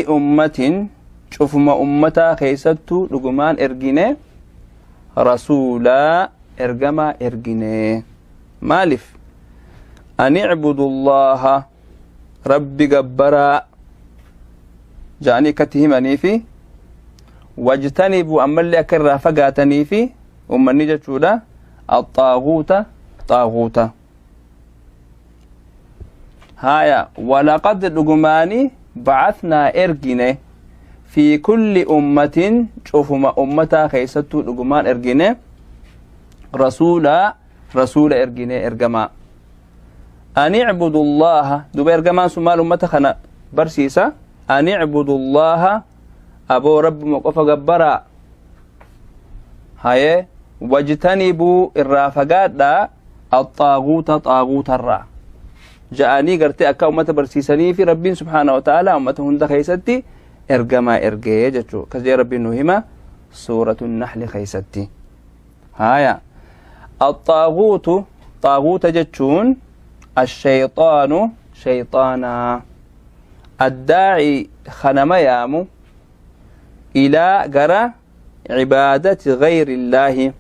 Ummatin, cufuma ummataa keessattuu dhugumaan ergine, rasuulaa, ergamaa ergine. Maaliif? An icbudu Allaha, Rabbi gabbaraa ja'anii akkatti himaniifi, wajtanibuu, ammallee akka irraa fagaataniifi ummanni jechuudha, axaaguuta, xaaguuta. Haya, walaqad, dhugumaani, bacathnaa, ergine, fi kulli ummatin, cufuma ummataa keessattuu dhugumaan ergine, rasuulaa, rasuula ergine, ergamaa, an icbudu Allaha. Duba ergamaan sun maal ummata kana barsiisa? An icbudu Allaha, aboo Rabbuma qofa gabbaraa, haye, wajtanibuu, irraa fagaadhaa, axaaguuta, xaaguutarraa ja'anii gartee akka ummata barsiisanii fi Rabbiin subhaana wa ta'ala ummata hunda keessatti ergamaa ergee jechuu. Akkas jee Rabbiin nu hima Suuratu Naxli keessatti. Haya, axaaguutu, xaaguuta jechuun, ashayxaanu, shayxaanaa, addaaci, kanama yaamu, ilaa, gara, cibaadati gayri Illaahi,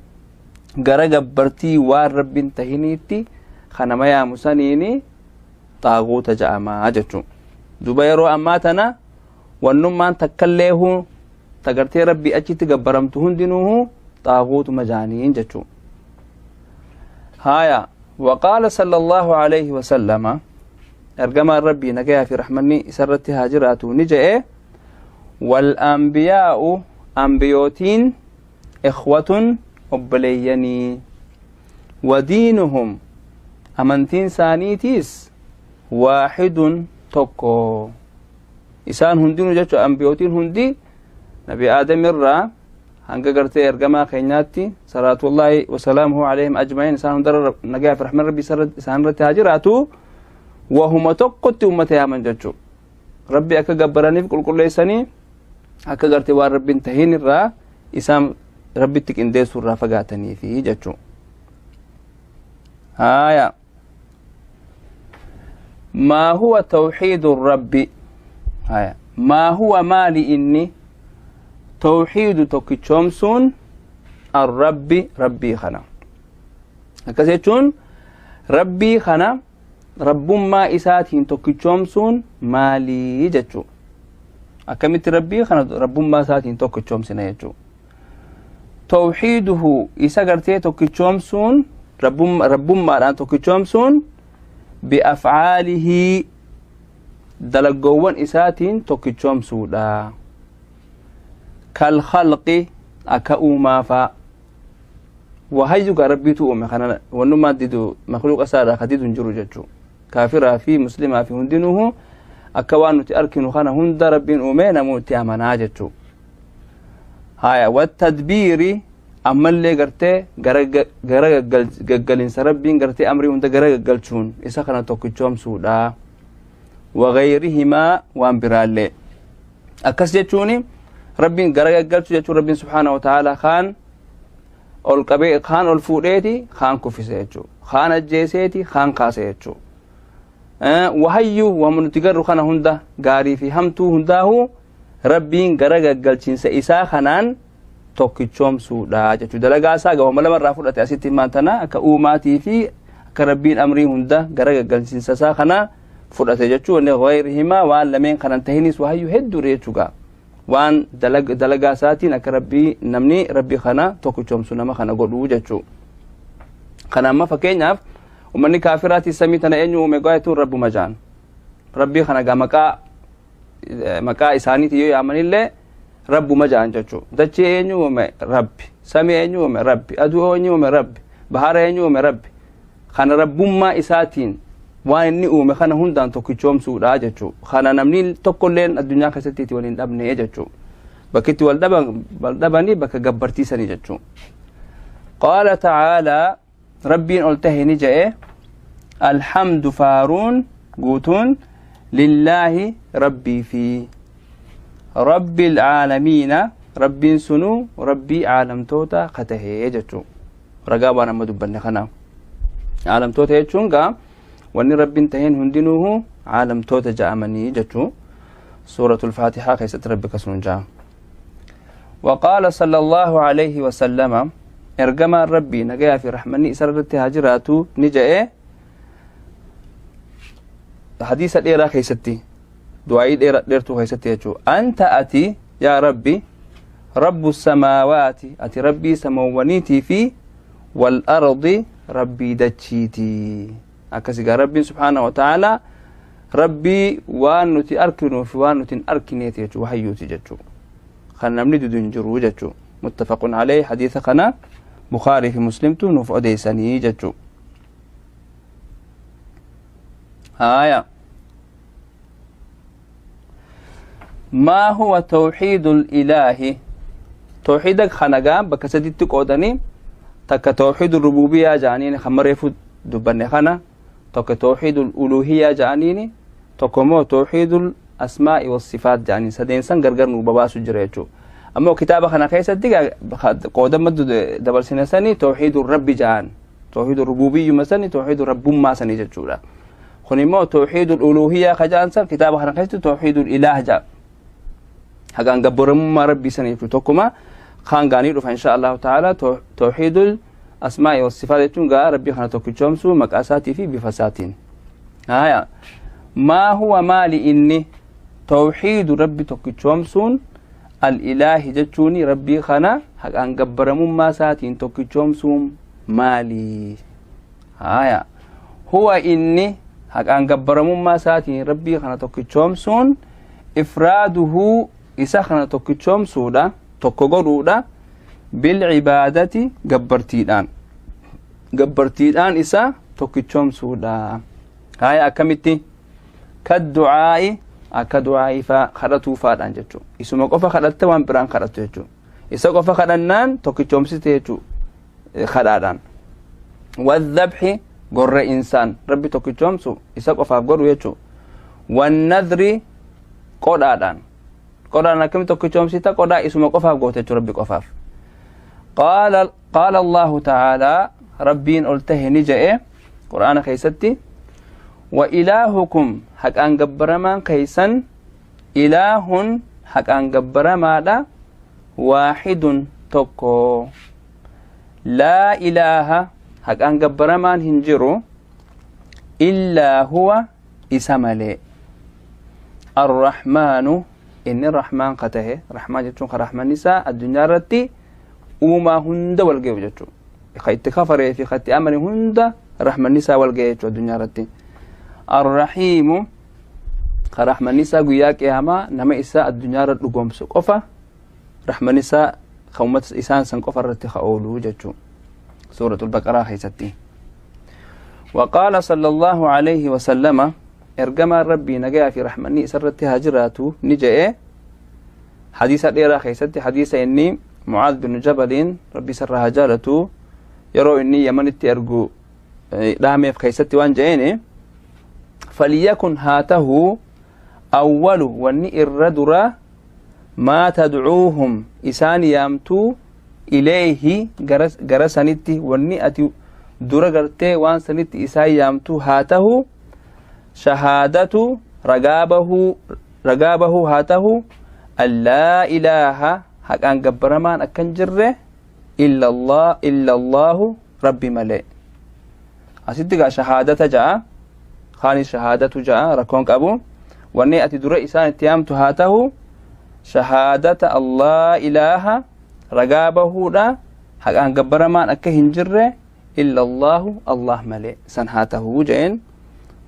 gara gabbartii waan Rabbiin tahiniitti kanama yaamu saniini xaaguuta ja'amaa jechuu. Duba yeroo ammaa tana wannummaan takkalleehu tagartee Rabbii achitti gabbaramtu hundinuuhu xaaguutuma jaaniin jechuu. Haya, waqaala sala Allaahu alayhi wasallama, ergamaan Rabbii nagayaa fi rahmanni isarratti haa jiraatu ni je'e: wal anbiyaa'u, ambiyootiin, ikhwatun, obboleeyyanii, wadiinuhum, amantiin isaaniitiis, waaxidun, tokko. Isaan hundinuu jechu, ambiyootiin hundi Nabi Aadam irraa hanga gartee ergamaa keenyaatti, salaatullaahi wasalaamuhu alayhim ajma'iin, isaan hundarra nagaa fi rahman Rabbi isaan irratti haa jiraatu, wahuma tokkotti ummata yaaman jechuu. Rabbi akka gabbaraniif qulqulleessanii, akka gartee waan Rabbiin tahin irraa isaan Rabbitti qindeessuu irraa fagaataniifi jechuu. Haaya, maa huwa tawxiidu Rabbi? Haya, maa huwa, maali inni, tawxiidu, tokkichoomsuun, arrabbi, Rabbii kana? Akkas jechuun Rabbii kana rabbummaa isaatiin tokkichoomsuun maalii jechuu? Akkamitti Rabbii kana rabbummaa isaatiin tokkichoomsina jechuu? Tawxiiduhu, isa gartee tokkichoomsuun, rabbummaadhaan tokkichoomsuun, biafcaalihi, dalaggoowwan isaatiin tokkichoomsuudha. Kal khalqi, akka uumaafaa. Wahayyugaa Rabbiitu uume kana, wannummaan didu makluuqa isaarraa ka didu hin jiru jechuu. Kaafiraa fi muslimaa fi hundinuuhu akka waan nuti arkinu kana hunda Rabbiin uume namuu itti amanaa jechuu. Haya, wattadbiiri, ammallee gartee gara gaggalinsa Rabbiin gartee amrii hunda gara gaggalchuun isa kana tokkichoomsuudha. Wagayrihimaa, waan biraallee. Akkas jechuun Rabbiin gara gaggalchu jechuun Rabbiin subhaana wa ta'ala kaan ol qabee, kaan ol fuudheeti, kaan kuffise jechuu, kaan ajjeeseeti, kaan kaase jechuu. Wahayyuu waan nuti garru kana hunda, gaarii fi hamtuu hundaahu, Rabbiin gara gaggalchiinsa isaa kanaan tokkichoomsuudha jechuu. Dalagaa isaa gahuma lamarraa fudhate asitti himaan tana, akka uumaatii fi akka Rabbiin amrii hunda gara gaggalchiinsa isaa kana fudhate jechuu. Wanni gayrihimaa, waan lameen kanan tahinis, wahayyuu hedduudha jechuu gaa. Waan dalagaa isaatiin akka Rabbii namni Rabbii kana tokkichoomsu nama kana godhuu jechuu. Kana amma fakkeenyaaf ummanni kaafiraatii samii tana eenyu uume gaayituun Rabbuma jaan. Rabbii kana gaa maqaa isaaniitiin yoo yaamanillee Rabbuma jaan jechuu. Dachee eenyu uume? Rabbi. Samii eenyu uume? Rabbi. Aduu eenyu uume? Rabbi. Bahara eenyu uume? Rabbi. Kana rabbummaa isaatiin waan inni uume kana hundaan tokkichoomsuudha jechuu. Kana namni tokkolleen addunyaa keessatti itti waliin dhabne jechuu. Bakki itti wal dhabanii bakka gabbartiisanii jechuu. Qaala ta'aalaa, Rabbiin ol tahe ni je'e: alhamdu, faaruun guutuun, lillaahi, Rabbii fi rabbil caalamiina, Rabbiin sunuu Rabbii caalamtoota ka tahee jechuu. Ragaa waan amma dubbanne kana, caalamtoota jechuun gaa wanni Rabbiin taheen hundinuuhu caalamtoota ja'amanii jechuu. سورة الفاتحة كيست ربك سنجا. وقال صلى الله عليه وسلم إرجما ربي نجا في رحمني سرت هاجراتو نجا حديث الإيرا كيستي دعاء الإيرا ديرتو كيستي أنت أتي يا ربي رب السماوات أتي ربي سموانيتي في والأرض ربي دتشيتي. أكسي ربي سبحانه وتعالى ربي وان نتي أركنو في وان نتي أركنيتي وحيوتي جتشو خلنا نملي دنجرو جتشو. متفق عليه. حديث قنا بخاري في مسلم نوف أديساني جتشو. آية ما هو توحيد الإله؟ توحيدك خنقا بكسدت قودني تك توحيد الربوبية جانيني خمريفو دبني خنا تك توحيد الألوهية جانيني تكمو توحيد الأسماء والصفات جانين سدين سن غرغر نو باباسو جريچو. أما كتابة خنا كيسدي قودم مد دبل سنة توحيد الرب جان توحيد الربوبية مثلا توحيد الرب ما سني جچولا خنيمو توحيد الألوهية خجان سن كتابة خنا كيسدي توحيد الإله جان حقان قبرم ما ربي سنة تكما خان غاني رفع إن شاء الله تعالى توحيد الأسماء والصفات تنقى ربي خنا توكيشومسو مكاساتي في بفساتين. هايا ما هو مالي إني توحيد ربي توكيشومسون الإله جتوني ربي خنا حقان قبرم ما ساتين توكيشومسون مالي. هايا هو إني حقان قبرم ما ساتين ربي خنا توكيشومسون إفراده إسا خنا توكيشومسودا tokko بالعبادة قبرتيدان قبرتيدان إسا tokkichoomsuudha. هاي أكمتي كالدعاء أكدعاء فخرتو فادان جتشو إسما قفا خرطت وان بران خرطت جتشو إسا قفا خرنان tokkichoomsite جتشو خرادان. والذبح قر إنسان ربي tokkichoomsu إسا قفا قر جتشو. والنذر قرادان قرآن كم tokkichoomsita qodaa isuma qofaaf goote jechuun rabbi qofaaf. قال الله تعالى ربين قلته نجأ قرآن كيستي وإلهكم حق أن جبرمان كيسن إله حق أن جبرما لا واحد تكو لا إله حق أن جبرمان هنجرو إلا هو إسمالي الرحمن إن الرحمن قته رحمن جتون رحمن نساء الدنيا رتي وما هند والجيو جتون خيت كفر في خيت أمر هند رحمن نساء والجيو جتون الدنيا رتي الرحيم رحمن نساء قياك يا ما نما إساء الدنيا رت لقوم سقفة رحمن نساء خومت إسان سنقفة رتي خاولو جتون سورة البقرة خيستي. وقال صلى الله عليه وسلم إرجما ربي نجا في رحمني سرت هاجراتو نجا حديث الإيرا خيستي حديث إني معاذ بن جبل ربي سر هاجرتو يرو إني يمن تأرجو رامي في خيستي وان جيني فليكن هاته أول وني الردرة ما تدعوهم إسان يامتو إليه جرسنتي وني أتي درة جرتي وان سنتي إسان يامتو هاته شهادة رقابه هاته ألا إله حق أن جبرمان أكنجره إلا الله إلا الله ربي ملئ. أصدق شهادة جاء خاني شهادة جاء ركونك أبو وأني أتي در إسان تيامت هاته شهادة الله إله رقابه لا حق أن جبرمان أكهنجره إلا الله الله ملئ سنهاته جين.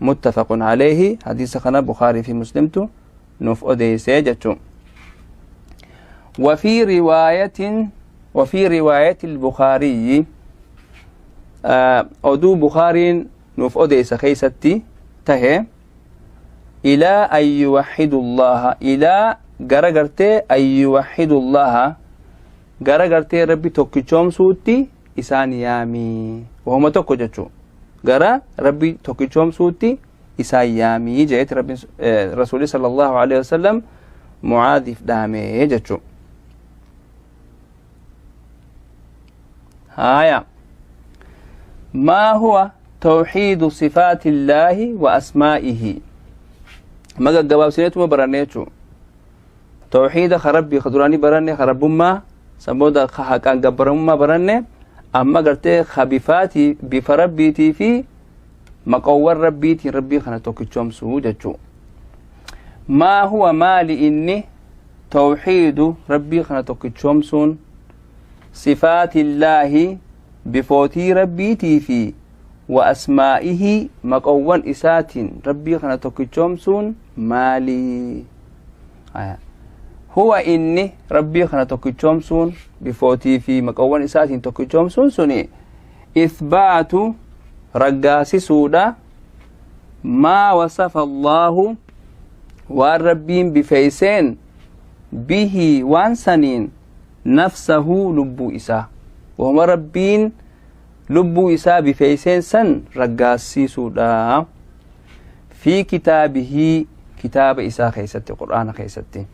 متفق عليه. حديث خنا بخاري في مسلمته نوف أديسي جتشو. وفي رواية البخاري أدو بخاري نوف أديس خيستي تهي إلى أن يوحدوا الله إلى غرغرتي أن يوحدوا الله غرغرتي ربي توكيشوم سوتي إسان يامي وهم توكو جتشو غرا ربي توكيشوم سوتي إسان يامي جئت ربي رسول صلى الله عليه وسلم معاذ دامي جتشو. هايا ما هو توحيد صفات الله وأسمائه؟ ما جواب سنتو برانيتو Tawxiida ka Rabbii ka duraanii baranne, ka Rabbummaa san booda ka haqaan gabbaramummaa baranne, amma gartee ka bifaatii, bifa Rabbiitii fi maqoowwan Rabbiitiin Rabbii kana tokkichoomsuu jechuu. Maa huwa, maali inni tawxiidu Rabbii kana tokkichoomsuun? Sifaatillaahi, bifootii Rabbiitii fi wa asmaa'ihi, maqoowwan isaatiin Rabbii kana tokkichoomsuun maali? Huwa, inni Rabbii kana tokkichoomsuun, bifootii fi maqoowwan isaatiin tokkichoomsuun suni, ithbaatu, raggaasisuudha, maa wasafa Allaahu, waan Rabbiin bifeeyseen, bihi, waan saniin, nafsahu, lubbuu isaa, wahuma Rabbiin lubbuu isaa bifeeyseen san raggaasisuudha, fi kitaabihi, kitaaba isaa keessatti, Qur'aana keessatti,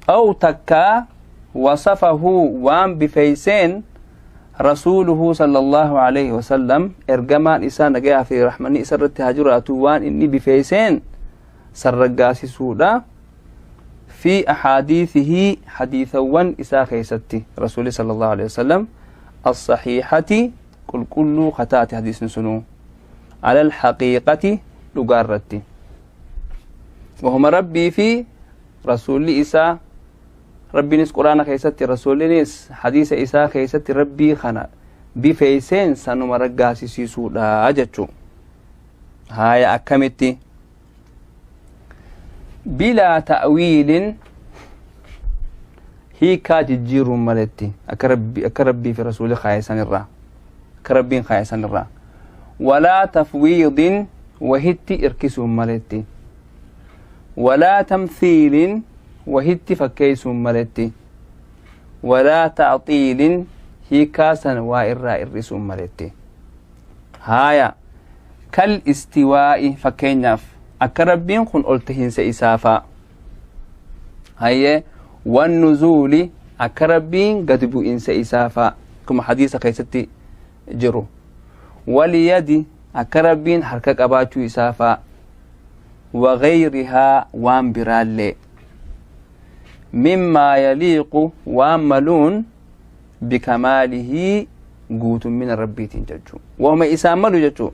aw takkaa wasafahu, waan bifeeyseen, rasuuluhu sala Allahu alayhi wasallam, ergamaan isaa nagayaa fi rahmanni isa irratti haa jiraatu, waan inni bifeeyseen san raggaasisuudha, fi axaadiisihi, hadiisawwan isaa keessatti, rasuli sala Allahu alayhi wasallam, الصحيحة, qulqulluu kataate, hadiisni sunuu على الحقيقة, dhugaarratti, wahuma Rabbii fi rasuulli isaa, Rabbiinis Quraana keessatti, rasuulinis hadiisa isaa keessatti Rabbii kana bifeeyseen sanuma raggaasisiisuudha jechuu. Haya, akkamitti? Bilaa ta'wiilin, hiikaa jijjiiruun maletti, akka Rabbii fi rasuuli kaayesan irraa, akka Rabbiin kaayesan irraa, walaa tafwiidin, wahitti irkisuun maletti, walaa tamthiilin, wahitti fakkeeysuun maletti, walaa ta'xiilin, hiikaa san waa irraa irrisuun maletti. Haaya, kal istiwaa'i, fakkeenyaaf akka Rabbiin kun ol tahinsa isaafaa, hayyee, wannuzuuli, akka Rabbiin gadi bu'insa isaafaa, akkuma hadiisa keessatti jiru, waliyadi, akka Rabbiin harka qabaachuu isaafaa, wagayrihaa, waan biraallee, mimmaa yaliiqu, waan maluun, bikamaalihi, guutummina Rabbiitiin jechuu, wahuma isaan malu jechuu.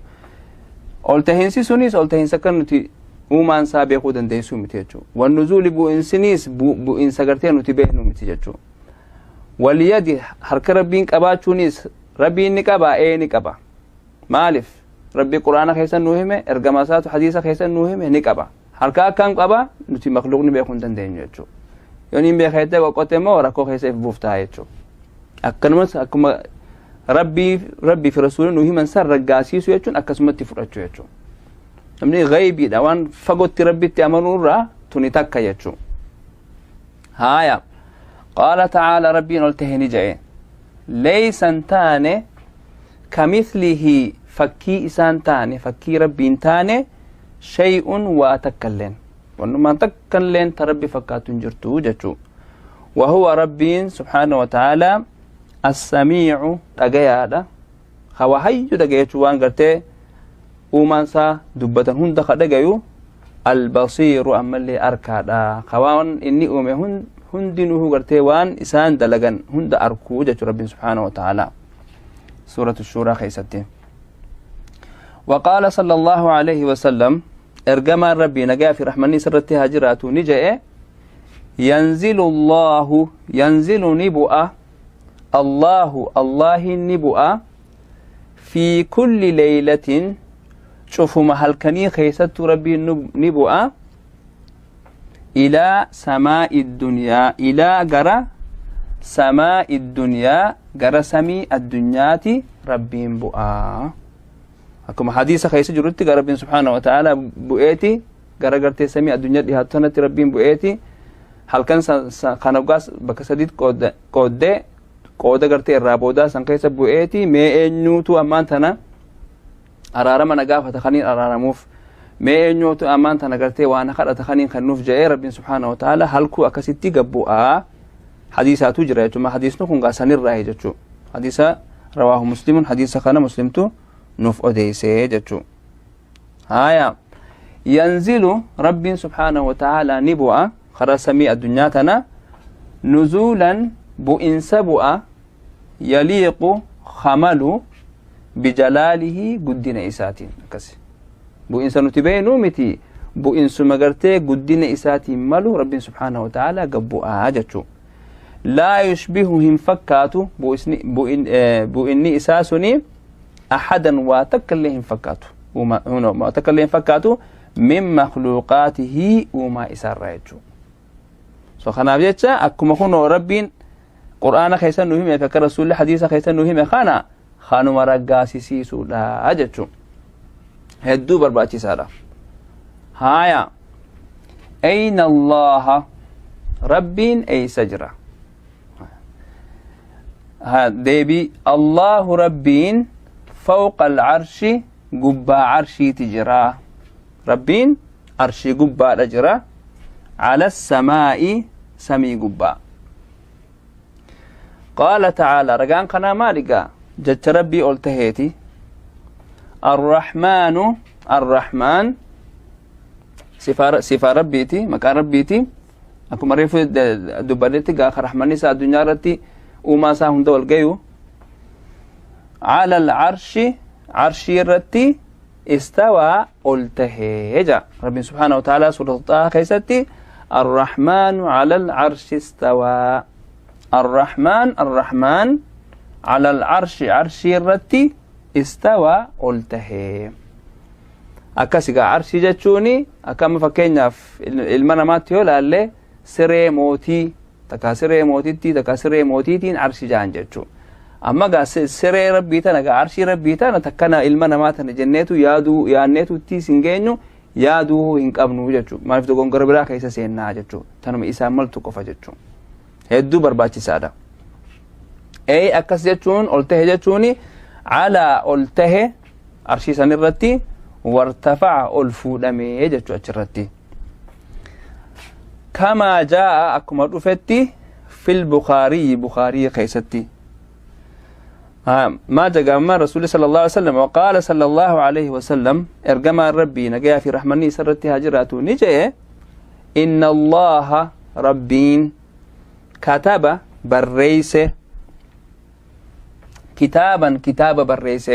Ol tahinsi sunis ol tahinsa akka nuti uumaan isaa beekuu dandeessuu miti jechuu. Wannuzuuli, bu'insiniis bu'insa gartee nuti beeknu miti jechuu. Waliyadi, harka Rabbiin qabaachuunis, Rabbiin ni qaba, ee ni qaba. Maaliif? Rabbi Quraana keessa nuu hime, ergama isaatu hadiisa keessa nuu hime, ni qaba. Harka akkam qaba nuti makluuqni beekuu hin dandeenyu jechuu. Yoo niin beeka jettee qoqqotte immoo rakkoo keessa if buuftaa jechuu. Akkanumas akkuma Rabbii fi rasuulli nuu himan san raggaasiisuu jechuun akkasumatti fudhachuu jechuu. Namni gaybiidha waan fagootti Rabbitti amanuu irraa tuni takka jechuu. Haaya, qaala tacaala, Rabbiin ol tahe ni jedhe: leeysan taane, kamithlihi, fakkii isaan taane, fakkii Rabbiin taane, shay'un, waa takkalleen, wannumaan takkalleen ta Rabbi fakkaatu hin jirtu jechuu. وهو, ربين سبحانه وتعالى، السميع, dhagayaadha, hawa hayyu dhagaya jechuu, waan gartee uumaan isaa dubbatan hunda ka dhagayu, البصير, ammallee arkaadha, ka waan inni uume hundinuu gartee waan isaan dalagan hunda arkuu jechuu Rabbiin سبحانه وتعالى سورة الشورى keessatti. وقال صلى الله عليه وسلم, ergamaan Rabbii nagaa fi rahmanni sirratti haa jiraatu ni je'e: ينزل الله, ينزل, ni bu'a, الله, Allahin ni bu'a, في كل ليلة, cufuma halkanii keessattuu Rabbiin ni bu'a, إلى سماء الدنيا, إلى, gara, سماء الدنيا, gara samii addunyaati Rabbiin bu'a. Akkuma hadiisa keessa jirutti gara Rabbiin سبحانه وتعالى bu'eeti gara gartee samii addunyaa dhihaatu sanatti Rabbiin bu'eeti halkan kana waggaas bakka sadiit qooddee, qooda gartee irraa boodaa san keessa bu'eeti, mee eenyuutu ammaan tana araarama na gaafata kaniin araaramuuf, mee eenyuutu ammaan tana gartee waan kadhata kaniin kennuuf jedhee Rabbiin سبحانه وتعالى halkuu akkasitti gabbu'aa hadiisaatu jira jechuudha. Hadiisni kun sanirraa jechuu. Hadiisa رواه مسلم, hadiisa kana Muslimtu nuuf odeysee jechuu. Haya, ينزل, Rabbiin سبحانه وتعالى ni bu'a. Karaa samii addunyaa tana nuzuulan bu'insa bu'a yaliiqu kamalu bijalaalihi guddina isaatiin. Akkas bu'insa nuti beeknuu miti, bu'insuma gartee guddina isaatiin malu Rabbiin subhaanahu wa ta'aalaa gad bu'aa jechuu. Laa yushbihu hin fakkaatu bu'inni isaa suni ahadan waa takka illee hin fakkaatu, waa takka illee hin fakkaatu min makhluuqaatihi uumaa isaarraa jechuu. So kanaaf jecha akkuma kunoo Rabbiin Qur'aana keessa nu hime fi akka Rasuulli hadiisa keessa nu hime kana kanuma raggaasisiisuudha jechuu. Hedduu barbaachisaadha. Haaya, ayna Allaha, Rabbiin eeysa jira? Deebii: Allahu Rabbiin fawqa alcarshi gubbaa carshiiti jira. Rabbiin arshii gubbaadha jira. Cala samaa'i samii gubbaa. Qaala ta'aalaa, ragaan kanaa maaligaa? Jecha Rabbii ol taheeti. Arrahmaanu, Arrahmaan sifaa Rabbiiti, maqaa Rabbiiti. Akkuma reefu dubbannetti gaa rahmanni isaa addunyaa irratti uumaa isaa hunda wal gayu. Cala alcarshi carshii irratti istawaa ol tahee ja Rabbiin subhaanahu wa ta'aalaa suuratu Xaahaa keessatti: Arrahmaanu cala alcarshi istawaa. Arrahmaan, Arrahmaan cala alcarshi carshii irratti istawaa ol tahee. Akkas egaa arshii jechuun akka amma fakkeenyaaf ilma namaatti yoo ilaalle siree mootii takka, siree mootittii takka, siree mootiitiin arshii ja'an jechuudha. Amma gaa siree Rabbii tana gaa arshii Rabbii tana takkana ilma namaa tana jenneetu yaaduu yaanneetu itti sin geenyu yaaduu hin qabnu jechuudha. Maaliif dogongora biraa keessa seennaa jechuudha. Tanuma isaan maltu qofa jechuudha. Hedduu barbaachisaadha. Ee, akkas jechuun ol tahe jechuun calaa ol tahe arshii san irratti, wartafaca ol fuudhamee jechuu achirratti. Kamaa jaa'a akkuma dhufetti fil Bukaarii, Bukaarii keessatti. ما جاء رسول صلى الله عليه وسلم وقال صلى الله عليه وسلم إرجما ربي نجا في رحمني سرتي هاجراتو نجي: إن الله ربين كتب بريس كتابا كتاب بريس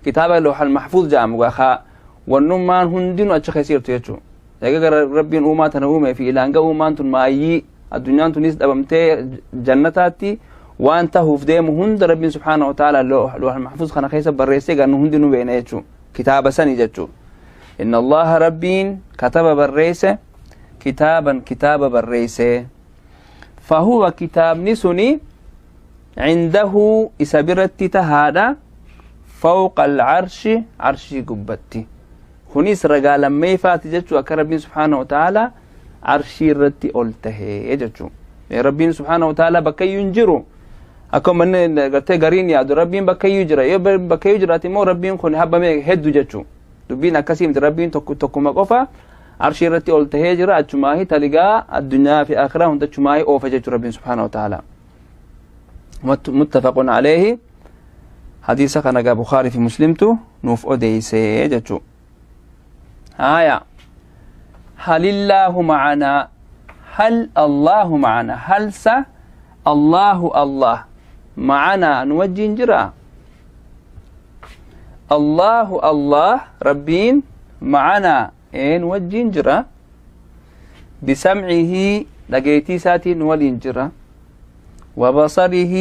كتاب اللوح المحفوظ جام وخا والنمان هندين أتشخ يسيرتو يجو. Egaa Rabbiin uumaa tana uume fi ilaanga uumaan tun maayyii addunyaan tunis dhabamtee jannataatti waan tahuuf deemu hunda Rabbiin subhaanahu wa ta'ala looha mahfuuz kana keessa barreessee gannu hundi nu beena jechuu, kitaaba sani jechuu. Inna Allaha Rabbiin kataba barreesse kitaaban kitaaba barreesse. Fahuwa kitaabni suni cindahu isa biratti tahaadha fawqa alcarshi carshii gubbatti. Kunis ragaa lammeeyfaati jechuu akka Rabbiin subhaanahu wa ta'ala arshii irratti ol tahee jechuu. Rabbiin subhaanahu wa ta'ala bakka iyyuu hin jiru akkuma inni gartee gariin yaadu. Rabbiin bakka iyyuu jira, yoo bakka iyyuu jiraate immoo Rabbiin kun habbamee hedduu jechuu. Dubbiin akkasii miti. Rabbiin tokko tokkuma qofa arshii irratti ol tahee jira. Achumaahi taligaa addunyaa fi akhiraa hunda achumaahi oofa jechuu Rabbiin subhaanahu wa ta'ala. Muttafaqun alayhi. Hadiisa kana gaa Bukaarii fi Muslimtu nuuf odeeysee jechuu. Haya, هل الله معنا؟ هل الله معنا؟ هل س الله الله معنا نوجين جرا؟ الله الله ربين معنا إيه نوجين جرا. بسمعه لقيتي ساتي نولين جرا، وبصره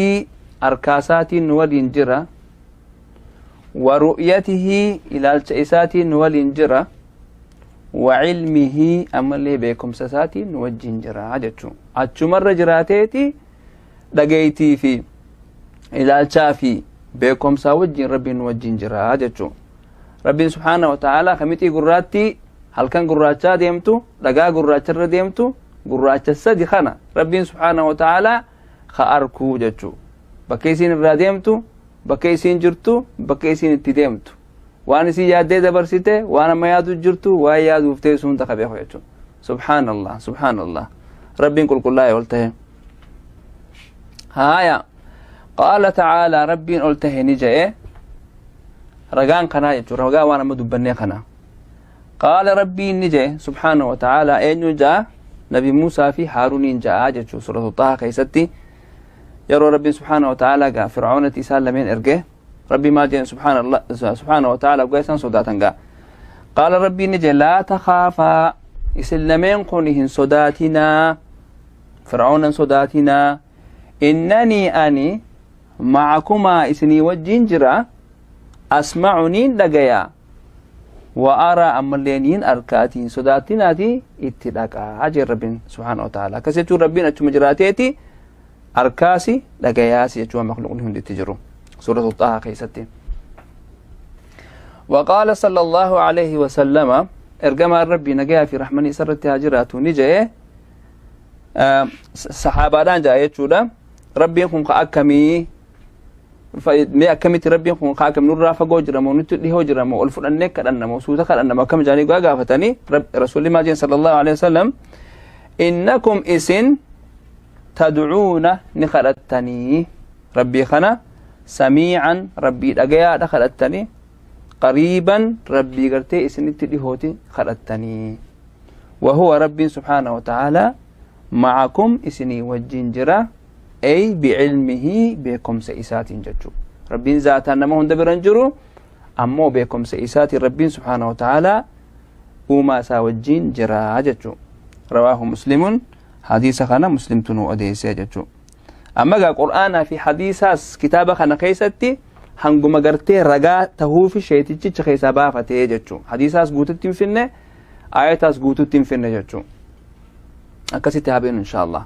أركاسات نولين جرا، ورؤيته إلى الشيسات نولين جرا، وعلمه أمالي بكم سساتي نوجين جرا جتشو. أتشو مرة جراتيتي dhageeytii fi ilaalchaa fi beekumsaa wajjin Rabbiin wajjin jira jechuu. Rabbiin subhaanahu wa ta'aalaa kamixii gurraattii halkan gurraachaa deemtu, dhagaa gurraacharra deemtu, gurraacha sadi kana Rabbiin subhaanahu wa ta'aalaa ka arkuu jechuu. Bakka isiin irraa deemtu, bakka isiin jirtu, bakka isiin itti deemtu, waan isiin yaaddee dabarsite, waan amma yaadu jirtu, waan yaaduuf teessu hunda ka beeku jechuu. Subhaanallah, subhaanallah, Rabbiin qulqullaa'e ol tahe. Haya, qaala ta'aalaa Rabbiin ol tahe ni je'e. Ragaan kanaa jechuun ragaa waan amma dubbannee kana. Qaala Rabbiin ni je'e subhaanahu wa ta'aalaa. Eenyu ja'a? Nabi Muusaa fi Haaruuniin ja'aa jechuu Suuratu Xaha keessatti yeroo Rabbiin subhaanahu wa ta'aalaa gaa Fir'aawnatti isaan lameen erge, Rabbi maal jedhen subhaanahu wa ta'aalaa dhugaa isaan sodaatan gaa. Qaala, Rabbiin ni jedhe, laa takhaafaa, isin lameen kun hin sodaatinaa, Fir'aawnan sodaatinaa, innanii ani macakumaa isinii wajjin jira, asma'u niin dhagayaa, wa araa ammallee niin arkaatii, hin sodaatinaati itti dhaqaa jee Rabbiin subhaanahu wa ta'ala. Akkas jechuun Rabbiin achuma jiraateeti arkaasi dhagayaasi jechuun makluuqni hundi itti jiru. Suuratu Xaha keessatti. وقال صلى الله عليه وسلم, ergamaan Rabbii nagayaa fi rahmanii isarratti haa jiraatu ni jedhe, saxaabaadhaan ja'a jechuudha, Rabbiin kun ka akkamii? Mee akkamitti Rabbiin kun ka akkamii? Nurraa fagoo jira moo nutti dhihoo jira moo ol fudhannee kadhanna moo suuta kadhanna moo akkam jaanii gaa gaafatanii, Rasuulli maal jedhan sallallahu alaihi wasallam? Innakum, isin, tadcuuna, ni kadhattanii, Rabbii kana samiican, Rabbii dhagayaadha kadhattanii, qariiban, Rabbii gartee isinitti dhihooti kadhattanii, وهو ربي سبحانه وتعالى معكم isinii wajjin jira, ay بعلمه, beekumsa isaatiin jechuu. Rabbiin zaataan nama hunda biran jiru, ammoo beekumsa isaatiin Rabbiin subhaanahu wa ta'aalaa uumaa isaa wajjin jira jechuu. رواه مسلم, hadiisa kana Muslimtu nu odeessee jechuu. Amma gaa Qur'aanaa fi hadiisaas kitaaba kana keessatti hanguma gartee ragaa tahuufi sheetichicha keessaa baafatee jechuu. Hadiisaas guututti hin finne, ayataas guututti hin finne jechuu. Akkasitti haa beenu insha Allah.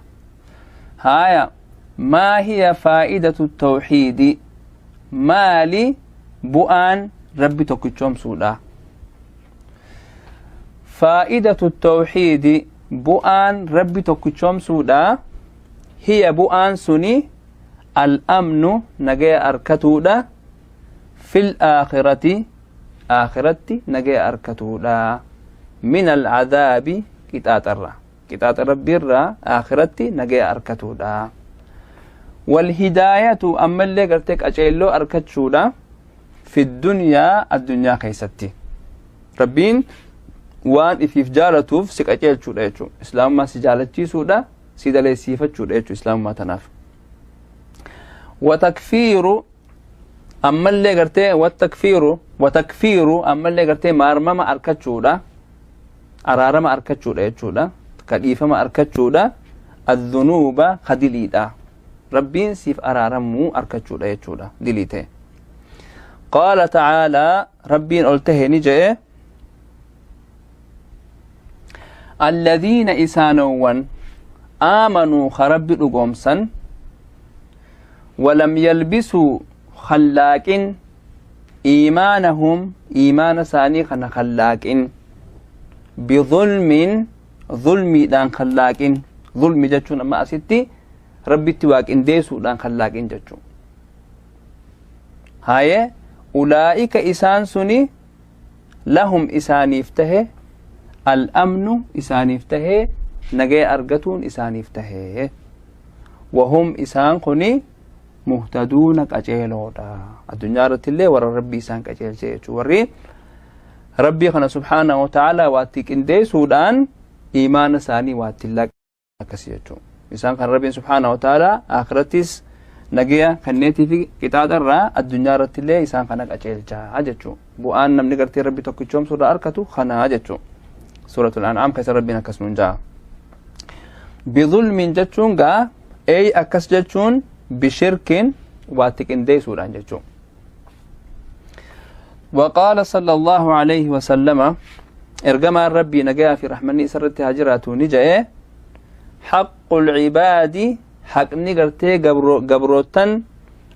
Haaya, ما هي فائدة التوحيد؟ Maali bu'aan Rabbi tokkichoomsuudha? فائدة التوحيد, bu'aan Rabbi tokkichoomsuudha, هي, bu'aan suni, الأمن, nagaya arkatuudha, في الآخرة, aakiratti nagaya arkatuudha, من العذاب, qixaaxarra, qixaaxa Rabbiirraa aakiratti nagaya arkatuudha, والهداية, ammallee gartee qaceelloo arkachuudha, في الدنيا, addunyaa keessatti. Rabbiin waan ifiif jaalatuuf si qaceelchuudha jechuu, Islaamummaa si jaalachiisuudha, si daleessiifachuudha jechuu Islaamummaa tanaaf. وتكفير, ammallee gartee والتكفير, وتكفير, ammallee gartee maarmama arkachuudha, araarama arkachuudha jechuudha, kadhiifama arkachuudha, الذنوب, kadiliidha Rabbiin siif araaramuu arkachuudha jechuudha dilii ta'e. قال تعالى, Rabbiin ol tahe ni je'e, الذين, isaanowwan, آمنوا, ka Rabbi dhugoomsan, ولم يلبسوا, خلاقin, إيمانهم, iimaana isaanii kana خلاقin, بظلم, zulmiidhaan kallaaqin. Zulmi jechuun amma asitti Rabbitti waaqindeessuudhaan kallaaqin jechuu. Haye, أولئك, isaan suni, لهم, isaaniif tahe, الأمن, isaaniif tahe nagaya argatuun isaaniif tahe, وهم, isaan kuni, مهتدون, qaceeloodha. Addunyaa irratti illee warra Rabbii isaan qaceelche jechuu. Warri Rabbii kana subhaanahu wa ta'aalaa waatti qindeessuudhaan iimaana isaanii waatti laqe akkasi jechuu. Isaan kan Rabbiin subhaanahu wa ta'aalaa akhirattis nagaya kenneetii fi qixaaxa irraa addunyaa irratti illee isaan kana qaceelchaa jechuu. Bu'aan namni gartee Rabbi tokkichoomsuu irraa arkatu kanaa jechuu. Suuratul An'aam keessa Rabbiin akkas nuun ja'a. بظلم jechuun gaa ey akkas jechuun بشرك, waatti qindeessuudhaan jechuu. وقال صلى الله عليه وسلم, ergamaan Rabbii nagayaa fi rahmanni isarratti haa jiraatu ni je'e, حق العباد, haqni gartee gabrootan,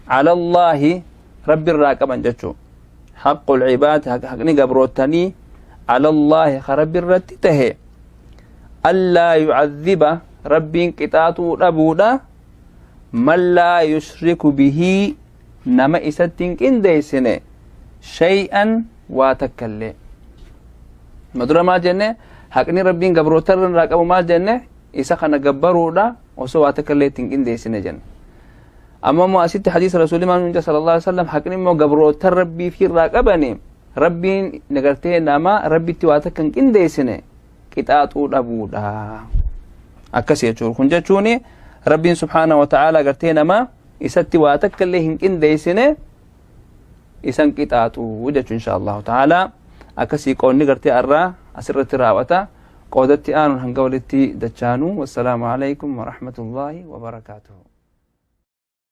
على الله, Rabbi irraa qaban jechuu. حق العباد, haqni gabrootanii, على الله, ka Rabbi irratti tahe, ألا يعذب, Rabbiin qixaaxuu dhabuudha, من لا يشرك به, nama isatti hin qindeessine, شيئا, waa takkallee. Ma dura maal jenne? Haqni Rabbiin gabroota irraa qabu maal jenne? Isa kana gabbaruudha osoo waa takkallee ittiin qindeessine jenne. Amma immoo asitti hadiisa Rasuulli maal nuun sallallahu alaihi wasallam? Haqni immoo gabroota Rabbii fi irraa qabani, Rabbiin gartee nama Rabbitti waa takka hin qindeessine qixaaxuu dhabuudha. Akkasi jechuudha. Kun jechuun Rabbiin subhaanahu wa ta'aalaa gartee nama isatti waa takka illee hin qindeessine isan qixaaxu jechuun insha Allahu ta'aalaa. Akkasii qoonni gartee arraa asirratti raawwata. Qoodatti aanuun hanga walitti dachaanuu. Wassalaamu alaikum warahmatullaahi wabarakaatuhu.